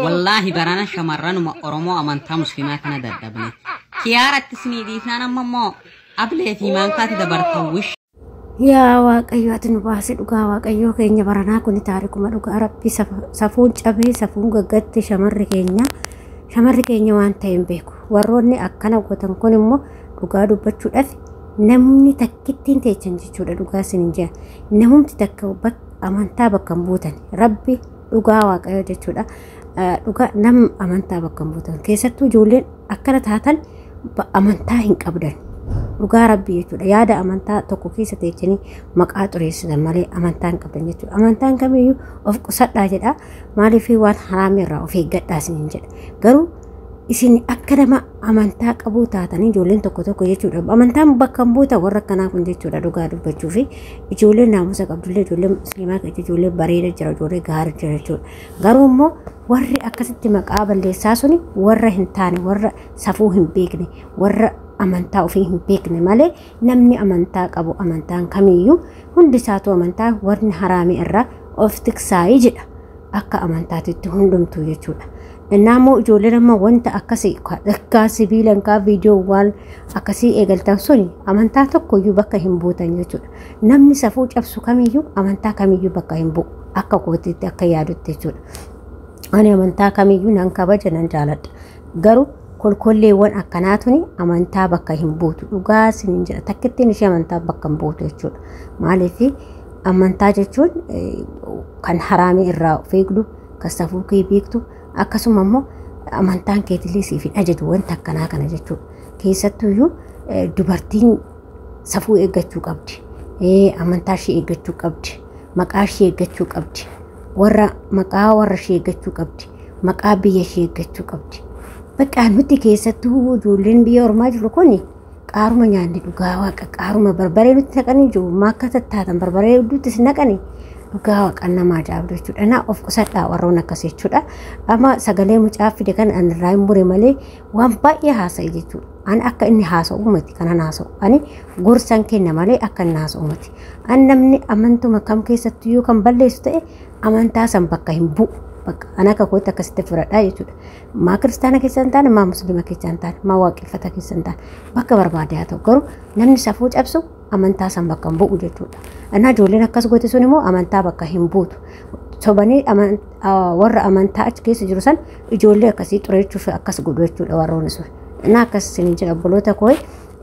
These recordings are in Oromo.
Wallaahi barana shamarranuma Oromoo amantaa musliimaa kana dadhabne. Kiyaaratti isinii dhiifnaan amma immoo ablee fi maankaatti dabartan wish. Yaa Waaqayyo, ati nu baase. Dhugaa Waaqayyoo keenya baranaa kun taarikuma. Dhugaa Rabbi, safuun cabee, safuun gaggatte. Shamarri keenya waan ta'e hin beeku. Warroonni akkana gootan kun immoo, dhugaa dubbachuudhaaf, namni takkittiin teechan jechuudha. Dhugaa isin hin jira, namumti takka amantaa bakka hin buutan. Rabbi, dhugaa Waaqayyoo jechuudha, dhugaa nam amantaa bakka hin buutan. Keessattuu ijoolleen akkana taatan amantaa hin qabdan, dhugaa Rabbii jechuudha. Yaada amantaa tokko keessa teechanii maqaa xureessitan malee amantaa hin qabdan jechuudha. Amantaan kamiyyuu of qusadhaa jedha. Maaliif? Waan haraami irraa of eeggadhaa isiniin jedha. Garuu isin akka nama amantaa qabuu taatanii, ijoolleen tokko tokko jechuudha, amantaan bakka hin buutan warra akkanaa kun jechuudha. Dhugaa dubbachuu fi ijoolleen naamusa qabdullee, ijoollee musliimaa keessa ijoollee bareeda jira, ijoollee gaarii jira jechuudha. Garuu immoo warri akkasitti maqaa balleessaa suni warra hin taane, warra safuu hin beekne, warra amantaa ofii hin beekne malee, namni amantaa qabu, amantaan kamiyyuu hundi isaatu amantaa warri haraamii irraa of tiksaayii jedha, akka amantaatitti hundumtuu jechuudha. Innaa immoo ijoolleen amma wanta akkasii dhakkaa sibiilan kaa viidiyoo waan akkasii eegaltan suni amantaa tokkoyyuu bakka hin buutan jechuudha. Namni safuu cabsu kamiyyuu amantaa kamiyyuu bakka hin bu'u, akka kootiitti, akka yaadutti jechuudha. Ani amantaa kamiyyuu nan kabaja, nan jaaladha. Garuu kolkolleewwan akkanaa tuni amantaa bakka hin buutu. Dhugaa isiniin jedha, takkittiin ishee amantaa bakka hin buutu jechuudha. Maaliif? Amantaa jechuun kan haraamii irraa of eegdu, kan safuu kee beektu, akkasuma immoo amantaan keetillee siif hin ajaju wanta akkanaa kana jechuudha. Keessattuyyuu dubartiin safuu eeggachuu qabdi. Amantaa ishee eeggachuu qabdi. Maqaa ishee eeggachuu qabdi. Warra maqaa warra ishee eeggachuu qabdi. Maqaa biyya ishee eeggachuu qabdi. Bakka nuti keessattuu ijoolleen biyya ormaa jiru kun qaaruma nyaanni, dhugaa Waaqa, qaaruma barbaree nutti naqanii jiru. Maa akka tattaatan barbaree hedduutti si naqanii, dhugaa Waaqa, nama ajaa'ibdu jechuudha. Na of qusadhaa warroon akkas jechuudha. Amma sagalee mucaa fide kan ani irraa hin mure malee waan baay'ee haasa'e jechuudha. Ani akka inni haasa'u miti kanan haasa'u. Ani gorsan kenna malee akka inni haasa'u miti. Ani namni amantuma kam keessattuyyuu kan balleessu ta'e amantaa san bakka hin bu'u. Bakka ani akka kootti akkasitti fudhadhaa jechuudha. Maa kiristaana keessa hin taane, maa musliima keessa hin taane, maa waaqeffata keessa hin taane, bakka barbaade haa ta'u, garuu namni safuu cabsu amantaa san bakka hin bu'u jechuudha. Innaa ijoolleen akkas goote sun immoo amantaa bakka hin buutu. Sobanii warra amantaa achi keessa jiru san ijoollee akkasii xureechuuf akkas godhu jechuudha warroonni sun. Innaa akkas isin jedha, obboloota koo,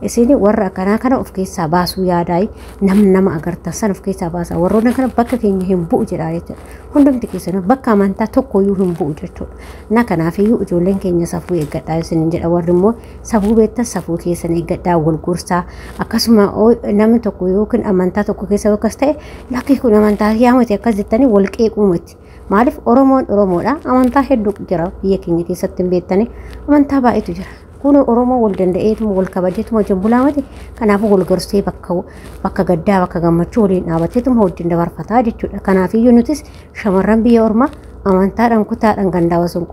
isin warra akkanaa kana of keessaa baasuu yaadaayi. Nam nama agartan san of keessaa baasaa. Warroonni kana bakka keenya hin bu'u jedha jechuudha. Hundumti keessanuu bakka amantaa tokkoyyuu hin bu'u jechuudha. Na kanaafiyyuu ijoolleen keenya safuu eeggadhaa isin jedha. Warri immoo safuu beektan safuu keessan eeggadhaa, wal gorsaa. Akkasuma namni tokko yookiin amantaa tokko keessa akkas ta'e, lakki kun amantaa yaamate akkas jettanii wal qeequu miti. Maaliif? Oromoon Oromoodha. Amantaa hedduu jira biyya keenya keessatti, hin beektani, amantaa baay'eetu jira. Kun Oromoo wal danda'eetuma, wal kabajeetuma wajjin bulaa miti? Kanaafuu wal gorsee, bakka bakka gaddaa, bakka gammachuu waliin dhaabateetuma wajjin dabarfataa jechuudha. Kanaafiyyuu nutis shamarran biyya ormaa amantaadhaan, kutaadhaan, gandaa osoo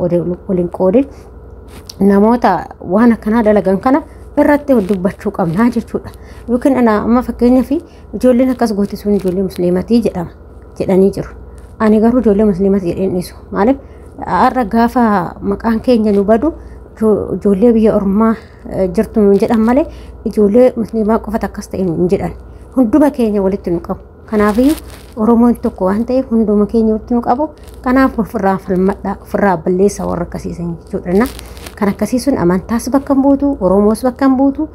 waliin qoodin namoota waan akkanaa dalagan kana irratti dubbachuu qabnaa jechuudha. Yookiin ana amma fakkeenyaaf ijoolleen akkas goote sun ijoollee musliimatii jedhama jedhanii jiru. Ani garuu ijoollee musliimatii jedheen dhiisu. Maaliif? Har'a gaafa maqaan keenya nu badu ijoollee biyya ormaa jirtu nu jedhan malee ijoollee musliimaa qofatu akkas ta'e hin jedhan. Hunduma keenya walitti nu qabu. Kanaafiyyuu Oromoon tokko waan ta'eef hunduma keenya walitti nu qabu. Kanaaf ofirraa falmadhaa, ofirraa balleessa warra akkasiisan jechuudha. Kan akkasii sun amantaas bakka hin buutu, Oromoos bakka hin buutu,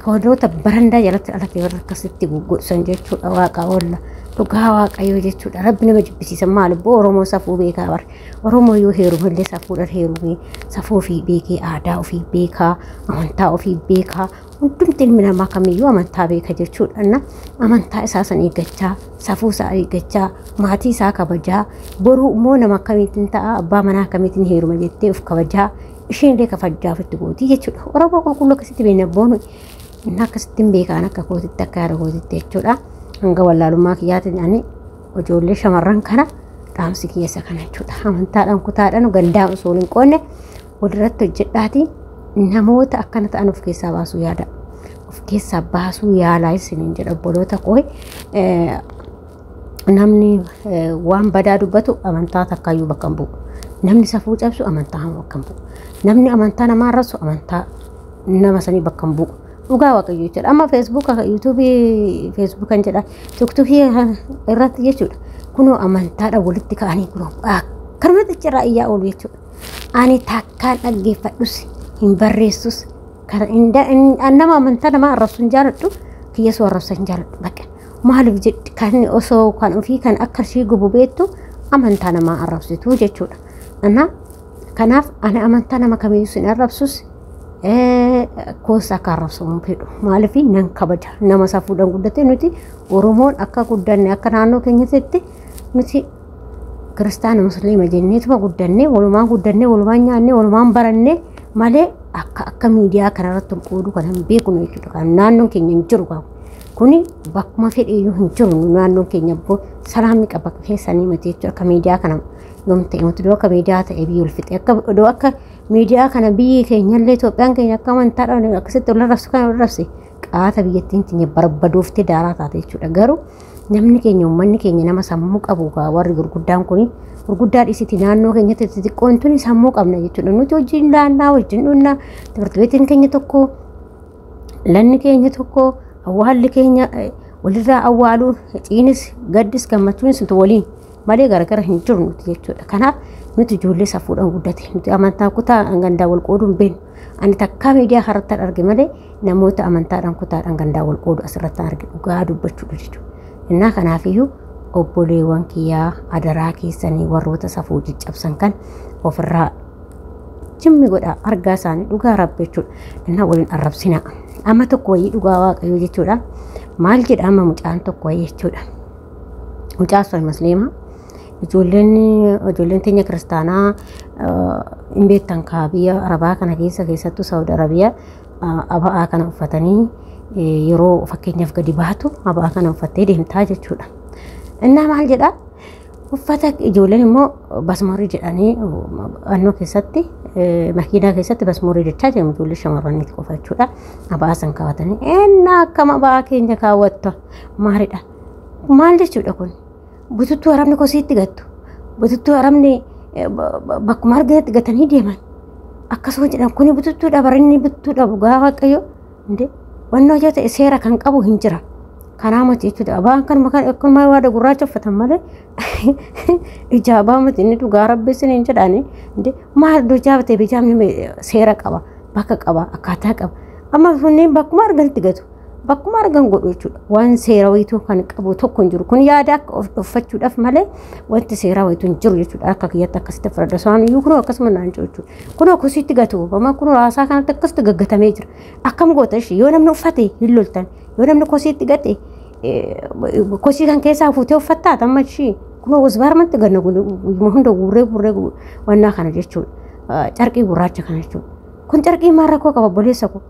warroota barandaa jalatti dhalate warra akkasitti godhan jechuudha. Waaqa oolla. Dhugaa Waaqayyoo jechuudha. Rabbi nama jibbisiisa. Maal ibboo, Oromoo safuu beekaa bara. Oromoo yoo heerumallee safuudhaan heerumee, safuu ofii beekee, aadaa ofii beekaa, amantaa ofii beekaa. Hundumti ilmi namaa kamiyyuu amantaa beeka jechuudha. Na amantaa isaa san eeggachaa, safuu isaa eeggachaa, maatii isaa kabajaa, boruu immoo nama akkamiitiin ta'a, abbaa manaa akkamiitiin heeruma jettee of kabajaa, isheen illee kabajaa ofitti gootii jechuudha. Oromoo qulqulluu akkasitti beekna boonu. Inni akkasitti hin beekaan akka kootitti, akka yaada kootitti jechuudha. Hanga wallaalummaa kiyyaatiin ani ijoollee shamarran kana dhaamsi kiyya kana jechuudha. Amantaadhaan, kutaadhaan, gandaan osoo hin qoonne walirratti hojjedhaatii namoota akkana ta'an of keessaa baasuu yaada. Of keessaa baasuu yaalaa isiniin jedha, obboloota koo. Namni waan badaa dubbatu amantaa takkaayyuu bakka hin bu'u. Namni safuu cabsu amantaa bakka hin bu'u. Namni amantaa namaa arrabsu amantaa nama sanii bakka hin bu'u. Dhugaa Waaqayyo jechuudha. Amma Feesbuuka, Yuutuubii, Feesbuukan jedha, Tiktookii irratti jechuudha. Kunoo amantaadhaan walitti ka'anii kunoo akkanumatti cirraa iyyaa oolu jechuudha. Ani takkaan dhaggeeffadhus hin barreessus. Nama amantaa namaa arrabsu hin jaaladhu, kiyyasuu arrabsa hin jaaladhu. Bakka maaliif jedhi kan osoo kan ofii kan akka ishii gubu beektu amantaa namaa arrabsitu jechuudha. Kanaaf ani amantaa nama kamiyyuu hin arrabsus, koos akka arrabsamu fedhu. Maaliif nan kabaja nama safuudhaan guddate. Nuti Oromoon akka guddanne akka naannoo keenyatti nuti kiristaana musliima jenneetuma guddanne, walumaan guddanne, walumaan nyaanne, walumaan baranne malee akka miidiyaa kanarratti ol qooduu kan hin beeknu jechuudha. Kan naannoon keenya hin jiru kuni bakkuma fedheyyuu hin jiru. Naannoon keenya immoo salaamni qaba keessanii miti jechuudha. Akka miidiyaa kana yoom ta'e miti akka miidiyaa ta'e biyya ol fixe akka miidiyaa kana biyyi keenyallee Itoophiyaan keenya akka amantaadhaan akkasitti ol arrabsu kana ol arrabse qaata biyyattiin keenya barbadooftee daaraa taate jechuudha. Garuu namni keenya, uummanni keenya nama sammuu qabu, warri gurguddaan kuni gurguddaa dhiisiti, naannoo keenyatti xixiqqoon tuni sammuu qabna jechuudha. Nuti wajjin laannaa, wajjin dhunnaa, timirti beetiin keenya tokko, lanni keenya tokko, awwaalli keenya walirraa awwaaluu, ciinis gaddis gammachuunis nuti waliin malee garagara hin jiru nuti jechuudha. Kanaaf nuti ijoollee safuudhaan guddate, nuti amantaa kutaa gandaa wal qooduu hin beeknu. Ani takkaa miidiyaa kanarratti arge malee namoota amantaadhaan kutaadhaan gandaa wal qoodu asirratti arge dhugaa dubbachuudha jechuudha. Innaa kanaafiyyuu obboleewwan kiyyaa, adaraa keessanii warroota safuu caccabsan kan ofirraa jimmi godha, argaa isaanii dhugaa rabbi jechuudha. Innaa waliin arrabsina. Amma tokko wayii dhugaa Waaqayyoo jechuudha. Maal jedha amma mucaan tokko wayii jechuudha. Mucaan sun musliima. Ijoolleen teenya kiristaanaa hin beektan kaa, biyya Arabaa kana keessa, keessattuu Saawud Arabiyaa, aba'aa kana uffatanii yeroo fakkeenyaaf gadi baatu aba'aa kana uffattee deemtaa jechuudha. Innaa maal jedhaa? Uffata ijoolleen immoo basmoorii jedhanii annoo keessatti, makiinaa keessatti basmoorii jechaa jiru, ijoollee shamarraniiti qofa jechuudha. Aba'aa san kaawwatanii innaa akkam aba'aa keenya kaawwatta maalidha? Maal jechuudha kun? Bututtuu arabni kosiitti gattu. Bututtuu arabni bakkuma argatetti gatanii deeman. Akkasuma jedhan kuni bututtuudha, barinni bututtuudha dhugaa Waaqayyo. Wannoo yoo ta'e seera kan qabu hin jira. Kanaa miti jechuudha. Abaan kanuma akkanuma waada gurraacha uffatan malee ijaabaa miti inni dhugaa rabbi isin hin jedhani. Maal iddoo ijaaba ta'e ijaabni seera qaba, bakka qaba, akkaataa qaba. Amma kunneen bakkuma arganitti gatu. Bakkuma argan godhu jechuudha. Waan seera wayituu kan qabu tokko hin jiru. Kun yaada akka of uffachuudhaaf malee wanti seera wayituu hin jiru jechuudha. Akka kiyyatti akkasitti fudhadha. Isaan iyyuu kunoo akkasuma naan jiru jechuudha. Kunoo kosiitti gatu. Amma kunoo haasaa kanatti akkasitti gaggatamee jira. Akkam goota ishee yoo namni uffate hin loltan. Yoo namni kosiitti gate kosii kan keessaa fuutee uffattaa amma ishee kunoo wasbaarmatti ganna hunda guurree guurree wannaa kana jechuudha. Carqii gurraacha kana jechuudha. Kun carqii maal rakkoo qaba obboleessa koo?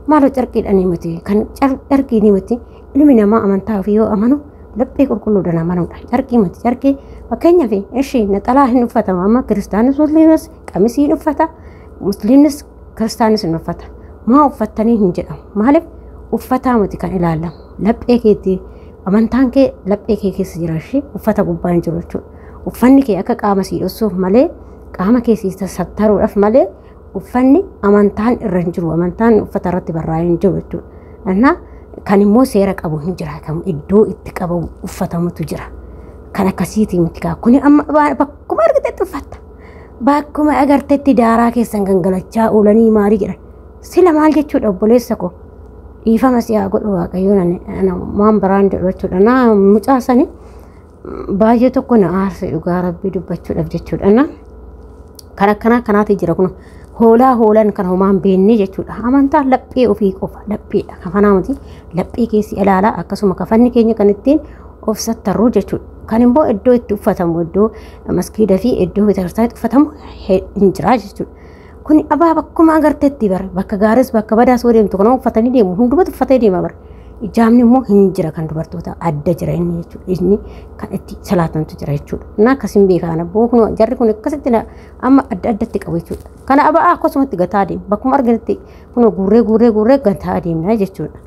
Maaloo carqiidhaan miti kan carqii ni miti. Ilmi namaa amantaa ofii yoo amanu laphee qulqulluudhaan amanuudha. Carqii miti carqii. Fakkeenyaaf ishee naxalaa hin uffatama, amma kiristaanis musliimas qamisii hin uffata, musliimnis kiristaanis hin uffata. Maa uffattanii hin jedhamu. Maaliif uffataa miti kan ilaalamu, laphee keetti amantaan kee laphee kee keessa jira, ishee uffata gubbaa hin jiru jechuudha. Uffanni kee akka qaama sii dhoksuuf malee, qaama kee sii sattaruudhaaf malee uffanni amantaan irra hin jiru, amantaan uffata irratti barraa'ee hin jiru jechuudha. Innaa kan immoo seera qabu hin jira, kan iddoo itti qabamu uffatamutu jira. Kan akkasiiti miti kaa kuni amma bakkuma argitetti uffatta. Bakkuma agartetti daaraa keessan gangalachaa oolanii maalii jedhan. Sila maal jechuudha obboleessa koo? Dhiifama si haa godhu Waaqayyoon, waan biraan jedhu jechuudha. Naa mucaa sani baay'ee tokko na aarse dhugaa rabbii dubbachuudhaaf jechuudha. Na kan akkanaa kanaati jira kun hoolaa hoolan kan homaan beenne jechuudha. Amantaan laphee ofii qofa lapheedha. Kafanaa miti, laphee keessi ilaalaa. Akkasuma kafanni keenya kan ittiin of sattarru jechuudha. Kan immoo iddoo itti uffatamu, iddoo maskiida fi iddoo betakiristaanitti uffatamu hin jira jechuudha. Kun abaa bakkuma agarteetti bara bakka gaaris bakka badaas yoo deemtu kana uffatanii deemu, hundumatu uffatee deema bara. Ijaabni immoo hin jira, kan dubartoota adda jira inni jechuudha. Inni kan itti salaatantu jira jechuudha. Inni akkasiin beekan abboo kun jarri kun akkasitti amma adda addatti qabu jechuudha. Kana abaa akkasumatti gataa deema. Bakkuma arganitti kun guurree guurree guurree gataa deemna jechuudha.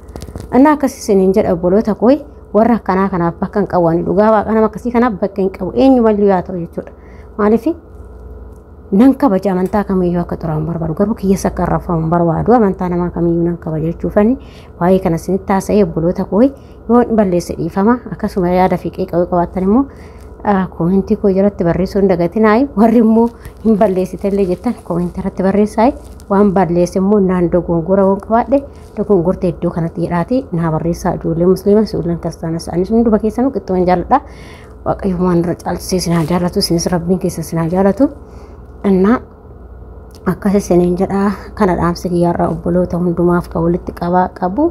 Inni akkasii isiniin jedha obboloota koo, warra akkanaa kanaaf bakka hin qabu, ani dhugaa Waaqa nama akkasii kanaaf bakka hin qabu, eenyumayyuu yaa ta'u jechuudha. Maaliif Nan kabaja amantaa kamiyyuu akka xuraa'u barbaadu, garuu kiyyeessa akka arrafamu barbaadu. Amantaa namaa kamiyyuu nan kabaja jechuufani waa'ee kana isinitti haasa'ee. Obboloota koo, yoo balleesse dhiifama. Akkasuma yaada fi qeeqa qabaattan immoo koomentii koo jalatti barreessuu hin dagatinaayi. Warri immoo hin balleessitellee jettan koomentii irratti barreessaayi. Waan balleesse immoo naan dogongora waan qabaadhe dogongorte iddoo kanatti jedhaati naa barreessaa. Ijoollee musliimaa, ijoolleen kiristaanas, anis hunduma keessanuu qixxuman jaalladha. Waaqayyo waan irra caalchisee isin haa jaallatu, isinis rabbiin keessa isin haa jaallatu. Innaa akkas isiniin jedha. Kana dhaamsi kiyyaarraa obboloota hundumaaf kan walitti qabaa qabu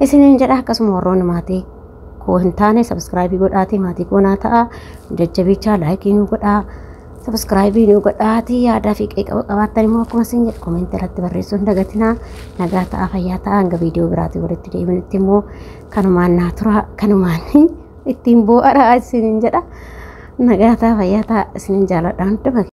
isiniin jedha. Akkasuma warroonni maatii koo hin taane subscribe godhaati maatii koo naa ta'a. Jajjabichaa like nu godhaa, subscribe nu godhaati. Yaadaa fi qeeqa qabaattan immoo akkuma isin jedhu koomentii irratti barreessuu hin dagatinaa. Nagaa ta'a, fayyaa ta'a. Hanga viidiyoo biraatii walitti deebinutti immoo kanumaan naa tura, kanumaan ittiin boo'araa isiniin jedha. Nagaa ta'a, fayyaa ta'a, isiniin jaaladha hunduma.